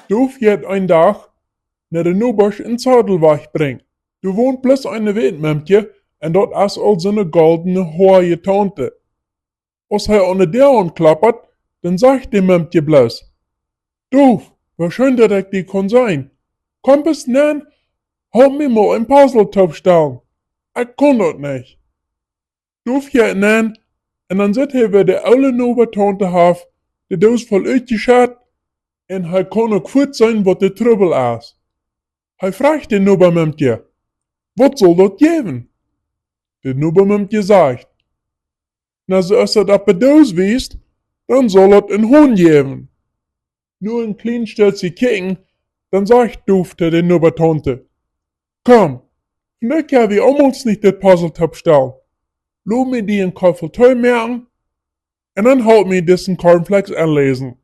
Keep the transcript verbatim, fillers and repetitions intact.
Duf jeit een Dach no de Nobasch en Zadel wajchbrinjen. Doa wont bloos eene Wätmemkje, un daut es aul soone goldne hoaje Taunte. Aus hee aun de Däa aunkloppt, dan sajcht de Memkje bloos: Duf, woo scheen daut ekj die kaun seenen. Komm bloos nenn, halp mie mau een Puzzle toopstalen. Ekj kaun daut nich. Duf jeit nenn, un dan sitt hee, woo de oole Nobataunte haft de Doos voll utjeschett, un hee kaun uk fuats seenen, waut de Trubbel es. Hee frajcht de Nobamemkje: Waut saul daut jäwen? De Nobamemkje sajcht: Na, soo aus daut oppe Doos wiest, dan saul daut een Hon jäwen. No een kjlien Stootje kjikjen, dan sajcht Duf to de Nobataunte: Komm, vondoag kjenn wie aumols nich dit Puzzle toopstalen. Lot mie die een Koffel Tee moaken, un dan halp mie disen Cornflakes enläsen.